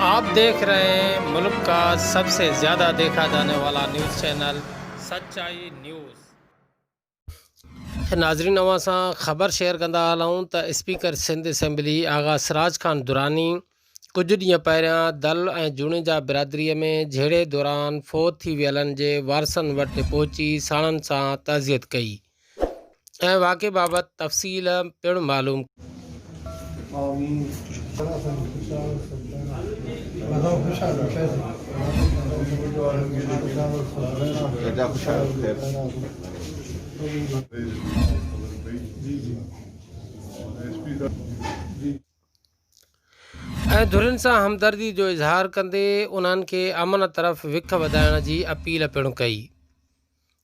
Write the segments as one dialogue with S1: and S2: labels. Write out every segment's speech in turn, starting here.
S1: आप देख रहे हैं मुल्क का सबसे ज्यादा देखा जाने वाला न्यूज़ चैनल सच्चाई न्यूज़। नाज़रीन اوهان سان خبر شيئر ڪندا هلون ته اسپيڪر سنڌ اسيمبلي آغا سراج خان دراني ڪجهه ڏينهن پهريان دل ۽ جوڻيجا برادري ۾ جهيڙي دوران فوت ٿي ويلن جي وارثن وٽ پهچي ساڻن سان تعزيت ڪئي ۽ واقعي بابت تفصيل پڻ معلوم ۽ ڌرين سان همدردي جو اظهار ڪندي انهن کي امن طرف وک وڌائڻ جي اپيل پڻ ڪئي.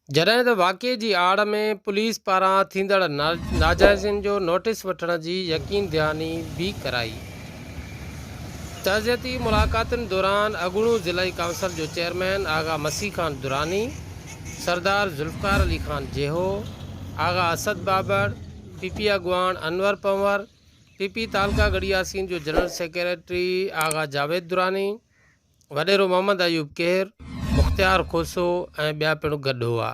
S1: جڏهن ته واقعي جي آڙ ۾ پوليس پاران ٿيندڙ ناجائزين جو نوٽيس وٺڻ جي يقين دهاني به ڪرائي. تعزيتي ملاقاتن دوران اڳوڻو ضلعي ڪائونسل جو چيئرمين آغا مسيح خان دراني، سردار ذوالفقار علي خان جيهو، آغا اسد بابڙ، پي پي اڳواڻ انور پنهور، پي پي تعلقه ڳڙهي ياسين جو جنرل سيڪريٽري آغا جاويد دراني، وڏيرو محمد ايوب ڪيهر، مختيار کوسو ۽ ٻيا پڻ گڏ هئا.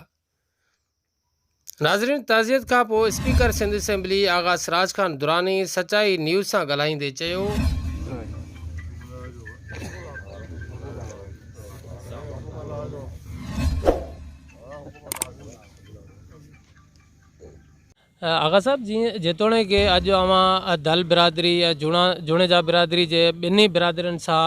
S1: ناظرين تعزيت کان پوء اسپيڪر سنڌ اسيمبلي آغا سراج خان دراني سچائي نيوز سان ڳالهائيندي چيو. آغا صاحب جيئن جيتوڻيڪ اڄ اوهان دل برادري ۽ جوڻا جوڻيجا برادري جي ٻنهي برادرين سان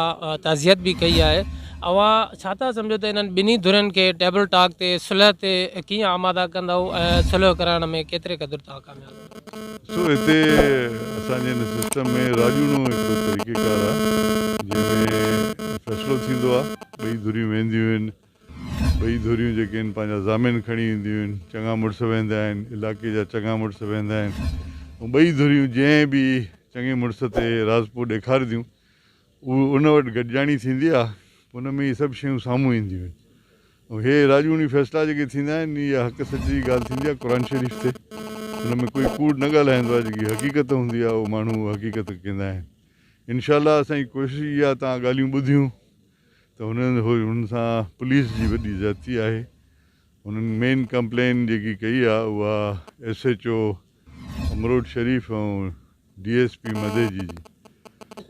S1: تعزيت به ڪئي آهي اوهان ڇا ٿا سمجهو ته انهن ٻنهي ڌرين کي ٽيبل ٽاڪ تي صلح تي ڪيئن آماده ڪندؤ ۽ صلح ڪرائڻ ۾ ڪيتري قدر توهان ڪامياب
S2: ٿيندؤ؟ سو هتي اسان جي هن سسٽم ۾ راڄوڻو هڪڙو طريقيڪار آهي جنهن ۾ فيصلو ٿيندو آهي ٻئي ڌريون وينديون آهن ٻئي ڌريون جيڪي آهن پنهنجا ضامن کڻي اينديون آهن، چڱا مڙس ويندا آهن، علاقي جا چڱا مڙس ويندا آهن ۽ ٻئي ڌريون جنهن به چڱي مڙس تي راضپو ڏيکارينديون اهو ان وٽ گڏجاڻي ٿيندي آهي ان ۾ اهي سڀ شيون سامهون اينديون آهن ۽ هي راڄوڻي فيصلا جيڪي ٿيندا آهن اها حق سچ جي ڳالهه ٿيندي آهي قرآن شريف تي ان ۾ ڪوئي ڪوڙ نه ڳالهائيندو آهي جيڪي حقيقت هوندي آهي اهو ماڻهو حقيقت ڪندا آهن انشاء الله اسان جي ڪوشش اها آهي توهان ڳالهيون ٻڌيون ته هنن هن سان پوليس جي وڏي زيادتي آهي هنن مين ڪمپلين جيڪي ڪئي آهي اها S H O Amrot Sharif ۽ D S P Madeji جي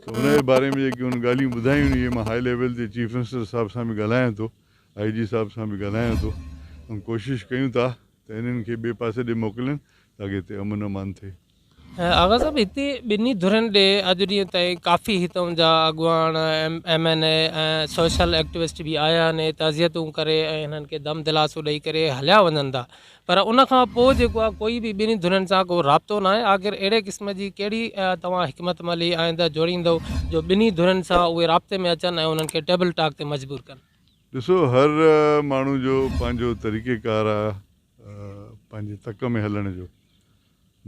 S2: ته ان جي باري ۾ جيڪي هن ڳالهيون ٻڌايون اهي مان هائي ليول تي چيف منسٽر صاحب سان به ڳالهايان ٿو آئي جي صاحب سان به ڳالهايان ٿو ۽ ڪوشش ڪيون ٿا ته انهن کي ٻئي پاسي ڏي موڪلين تاڪه هتي امن امان ٿئي.
S1: آغا صاحب هتي ٻنهي ڌرين ڏي اڄ ڏينهن تائين ڪافي هتئون جا اڳواڻ M N A ۽ social activist به آيا آهن تعزيتون ڪري ۽ هنن کي دم دلاسو ڏئي ڪري هليا وڃن ٿا پر ان کان پوء جيڪو آهي ڪوئي به ٻنهي ڌرين سان ڪو رابطو ناهي آخر اهڙي قسم جي ڪهڙي توهان حڪمت عملي آئنده جوڙيندو جو ٻنهي ڌرين سان اهي رابطي ۾ اچن ۽ انهن کي ٽيبل ٽاڪ تي مجبور ڪن.
S2: ڏسو هر ماڻهو جو پنهنجو طريقيڪار آهي پنهنجي تڪ ۾ هلڻ جو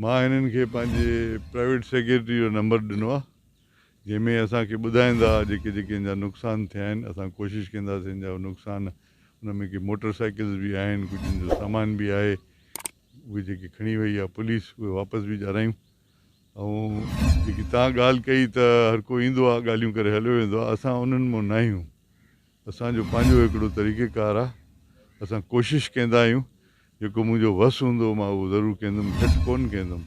S2: مان هنن کي پنهنجي پرائيويٽ سيڪريٽري جو نمبر ڏنو آهي جنهن ۾ اسان کي ٻڌائيندا جيڪي جيڪي هن جا نقصان ٿيا آهن اسان ڪوشش ڪنداسين هن جا نقصان ان ۾ ڪي موٽر سائيڪلز به آهن ڪجهه هن جو سامان به آهي اهي جيڪي کڻي وئي آهي پوليس اهي واپس به ڏيارايون ۽ جيڪي تان ڳالهه ڪئي ته هر ڪو ايندو آهي ڳالهيون ڪري هليو ويندو آهي اسان انهن مان نه آهيون اسان جو پنهنجو هڪڙو طريقه ڪار آ اسان ڪوشش ڪندا آهيون جيڪو منهنجو وس هوندو مان اهو ضرور ڪندم گهٽ ڪون ڪندم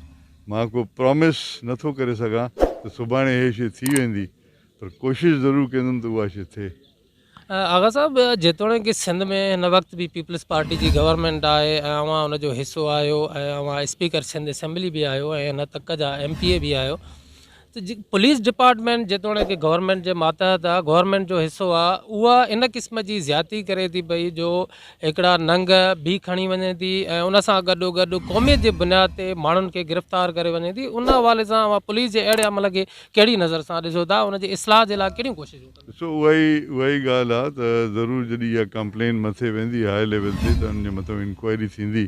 S2: مان ڪو پرامس نٿو ڪري سگهان ته سڀاڻي هي شي ٿي ويندي پر ڪوشش ضرور ڪندم ته اها شي ٿئي.
S1: آغا صاحب جيتوڻيڪ سنڌ ۾ هن وقت به پيپلز پارٽي جي گورنمينٽ آهي ۽ اوهان ان جو حصو آهيو ۽ اوهان اسپيڪر سنڌ اسيمبلي به آهيو ۽ هن تڪ جا ايم پي اي به آهيو ته پوليس ڊپارٽمينٽ جيتوڻيڪ گورنمينٽ جي ماتحت آ گورنمينٽ جو حصو آ اها ان قسم جي زيادتي ڪري ٿي پئي جو هڪڙا ننگ به کڻي وڃي ٿي ۽ ان سان گڏو گڏ قوميت جي بنياد تي ماڻهن کي گرفتار ڪري وڃي ٿي ان حوالي سان اوهان پوليس جي اهڙي عمل کي ڪهڙي نظر سان ڏسو ٿا ان جي اصلاح جي لاء ڪهڙيون ڪوششون ڪندو.
S2: ڏسو اها ئي اها ئي ڳالهه آ ته ضرور جڏهن اها ڪمپلين مٿي ويندي هاء ليول تي ته ان جي مٿان انڪوائري ٿيندي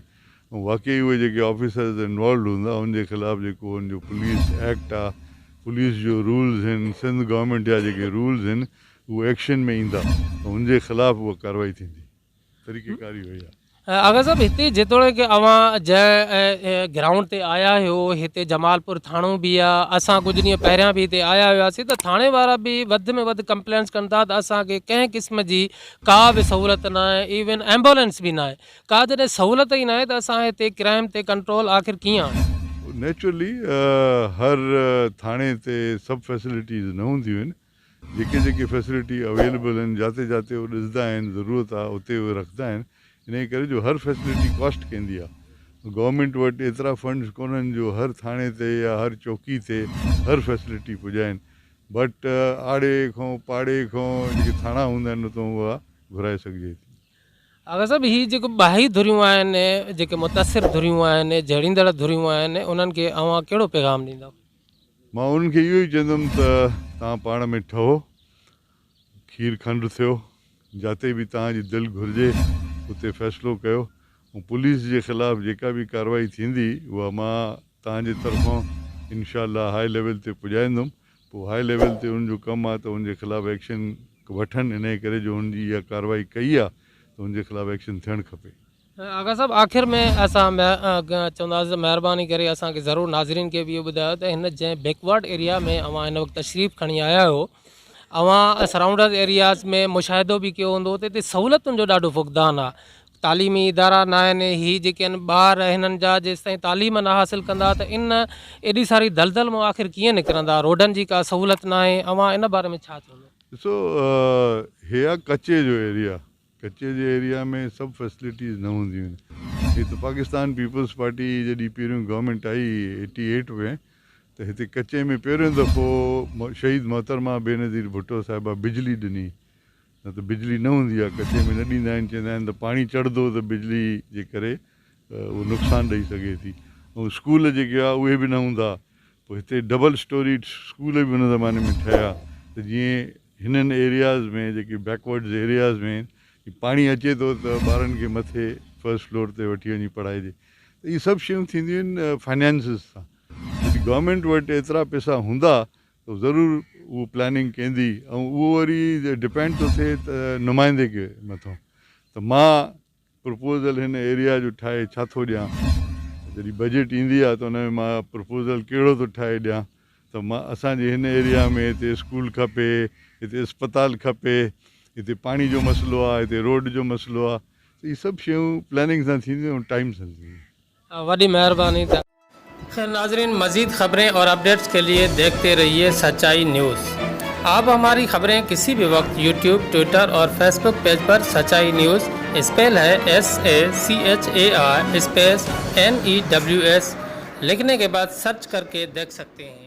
S2: ۽ واقعي اهي جيڪي آفيسرز انوالوڊ هوندا ان جي خلاف جيڪو ان جو پوليس ايڪٽ آ پوليس جو رولز هن سنڌ گورنمينٽ جا جيڪي رولز هن اهو ايڪشن ۾ ايندا ۽ ان جي خلاف اها ڪاروائي ٿيندي طريقي ڪار اهو ئي آ.
S1: آغا صاحب هتي جيتوڻيڪ اوهان جنهن گرائونڊ تي آيا آهيو هتي جمالپور ٿاڻو به آ اسان ڪجهه ڏينهن پهريان به هتي آيا هياسين ته ٿاڻي وارا به وڌ ۾ وڌ ڪمپلينس ڪن ٿا ته اسان کي ڪنهن قسم جي ڪا به سهولت ناهي ايون ايمبولينس به ناهي ڪا جڏهن سهولت ئي ناهي ته اسان هتي ڪرائم تي ڪنٽرول آخر ڪيئن آڻيون؟
S2: نيچرلي هر ٿاڻي تي سڀ فيسلٽيز نه هونديون آهن جيڪي جيڪي فيسلٽي اويليبل آهن جاتي جاتي اهي ڏسندا آهن ضرورت آهي اتي اهي رکندا آهن انهي ڪري جو هر فيسلٽي ڪاسٽ ڪندي آهي گورنمينٽ وٽ ايترا فنڊز ڪونهن جو هر ٿاڻي تي يا هر چوڪي تي هر فيسلٽي پڄائين بٽ آڙي کان پاڙي کان جيڪي ٿاڻا هوندا آهن اتان اها گهرائي سگهجي ٿي.
S1: آغا صاحب هي جيڪو ٻاهي ڌريون آهن جيڪي متاثر ڌريون آهن جهيڙيندڙ ڌريون آهن انهن کي اوهان ڪهڙو پيغام ڏيندؤ؟
S2: مان انهن کي اهو ئي چوندم ته توهان پاڻ ۾ ٺهو، کير کنڊ ٿيو، جاتي به توهان جي دل گهرجي اتي فيصلو ڪيو ۽ پوليس جي خلاف جيڪا به ڪارروائي ٿيندي اها مان توهان جي طرفان انشاء الله هاء ليول تي پڄائيندم، پوء هاء ليول تي انهن جو ڪم آهي ته ان جي خلاف ايڪشن وٺن انهيء ڪري جو هن جي اها ڪارروائي ڪئي آهي ته ان جي خلاف ايڪشن ٿيڻ کپي.
S1: آغا صاحب آخر ۾ اسان چونداسين ته مهرباني ڪري اسان کي ضرور ناظرين کي به اهو ٻڌايو ته هن جنهن بيڪورڊ ايريا ۾ اوهان هن وقت تشريف کڻي آيا آهيو اوهان سرائونڊر ايرياز ۾ مشاهدو به ڪيو هوندو ته هتي سهولتن جو ڏاڍو فقدان آهي تعليمي ادارا نه آهن هي جيڪي آهن ٻار هنن جا جيستائين تعليم نه حاصل ڪندا ته ان ايڏي ساري دلدل مان آخر ڪيئن نڪرندا روڊن جي ڪا سهولت ناهي اوهان ان باري ۾ ڇا چوندو؟
S2: ڏسو هي آهي ڪچي جو ايريا ڪچي جي ايريا ۾ سڀ فيسلٽيز نه هونديون آهن. هي ته پاڪستان پيپلز پارٽي جڏهن پهريون گورنمينٽ آئي ايٽي ايٽ ۾ ته هتي ڪچي ۾ پهريون دفعو شهيد محترمه بينظير ڀٽو صاحبه بجلي ڏني نه ته بجلي نه هوندي آهي ڪچي ۾ نه ڏيندا آهن چوندا آهن ته پاڻي چڙهندو ته بجلي جي ڪري اهو نقصان ڏئي سگهي ٿي ۽ اسڪول جيڪي هئا اهي به نه هوندا پوء هتي ڊبل اسٽوري اسڪول به ان زماني ۾ ٺهيا ته جيئن هنن ايرياز ۾ جيڪي بيڪورڊز ايرياز ۾ آهن پاڻي اچي ٿو ته ٻارن کي مٿي فرسٽ فلور تي وٺي وڃي پڙهائجي ته اهي سڀ شيون ٿينديون آهن فائنانسز سان جڏهن گورنمينٽ وٽ ايترا پئسا هوندا ته ضرور اهو پلاننگ ڪندي ۽ اهو وري ڊپينڊ ٿو ٿئي ته نمائندي کي مٿو ته مان پرپوزل هن ايريا جو ٺاهي ڇا ٿو ڏيان؟ جڏهن بجيٽ ايندي آهي ته ان ۾ مان پرپوزل ڪهڙو ٿو ٺاهي ڏيان ته مان اسان جي هن ايريا ۾ هتي اسڪول کپي، هتي اسپتال کپي، هتي پاڻي جو مسئلو آهي، هتي روڊ جو مسئلو آهي ته اهي سڀ شيون پلاننگ سان ٿينديون ۽ ٽائيم سان ٿينديون.
S1: وڏي مهرباني ته. خير ناظرين مزيد خبرين اور اپڊيٽس کے لئي ديکهتي رهيي سچائي نيوز آپ هماري خبرين ڪسي به وقت يوٽيوب ٽوئٽر اور فيسبوڪ پيج پر سچائي news spell he S A C H A I space N E W S لکهني ڪي بعد سرچ ڪر ڪي ديک سڪتي هين.